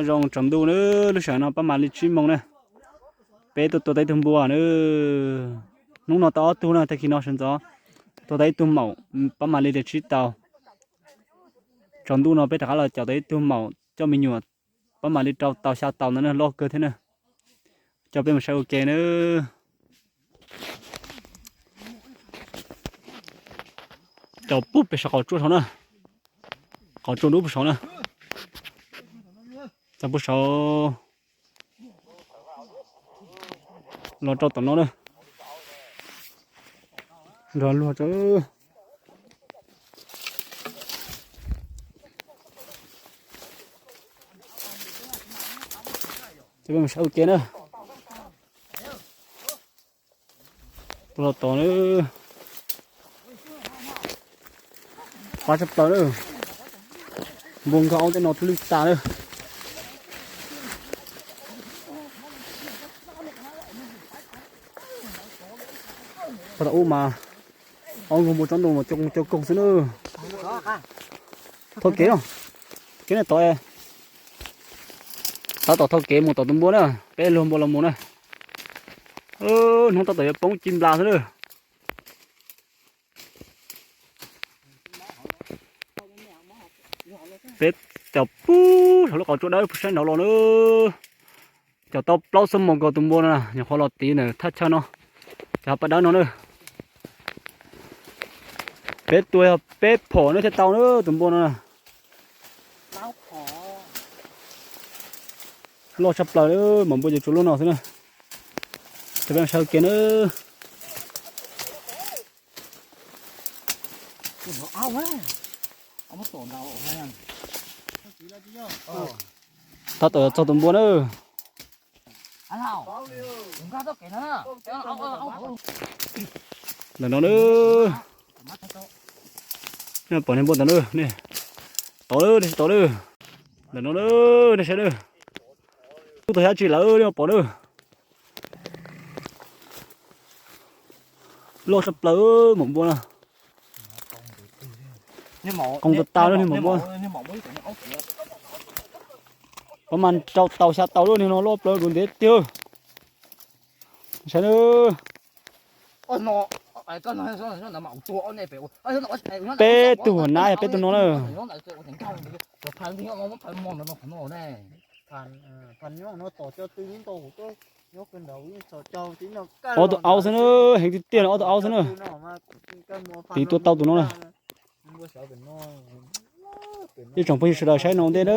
Zoo tsaus ntuj na, lub sij hawm no pab mam li tsib moos na. Peb tuaj tua tau ib tug npua na. Hnub no tau ob tug na, tag kis no sawv ntxov tua tau ib tug maum, pab mam li rau tsib tau. Tsaus ntuj no peb rov qab los caum tau ib tug maum coj me nyuam, pab mam li rau tau xya tau ntawd na, loj kawg thiab na. Coj peb mus saib ua ke na. Caum puag pem saum qaum tsuas saud na. Qaum tsuas dub puag saud na. Caum puag saud. Los rau tom no na. Nrog luag tso. Coj peb mus saib ua ke na. Tuaj los tod na. Qab tshaj plaws na. Npua nkag ob tej no tuaj lwj tas na. Pab tom ub mas ob nkag npua tsob ntoo mas cov koog cov koog xwb na. Thauj kev no, kev no tod. Tab tom thauj kev mus tom tus npua na, peb luag npua los mus na. Hnub tab tom yuav poob ci nplas xwb na. Peb caum puag saum lub qhov tsua dawb puag saib nraud los na. Caum tau plaub xuab moos nkaus tus npua no, nyuam qhuav los tiv ntawm thaj chaw no, cov paj dawb no na. Peb tua yog peb phom na thiaj tau na tus npua no. Loj tshaj plaws, maum npua ces tsuas lub no xwb na. Cov peb saib kiag na. Tab tom yuav txog tus npua na. Ntawm no na. Nej pom niag npua ntawd na, tod na, nej tsis tod na. Ntawm no na, nej saib na. Kub tau xyab tsi lawm nej pom na. Loj tshaj plaws maum npua no. Qoo tas tas na niag maum npua. Pab mas rau tau xya tau lub niag no loj plaws dua ntev tiag. Saib na. Peb tug huam nab yog peb tug no na. Ob tug aub xwb na, heev tiag tiag ob tug aub xwb na. Tiv tua tau tus no na. Ib tsoom phooj ywg sawv daws saib no ntej na.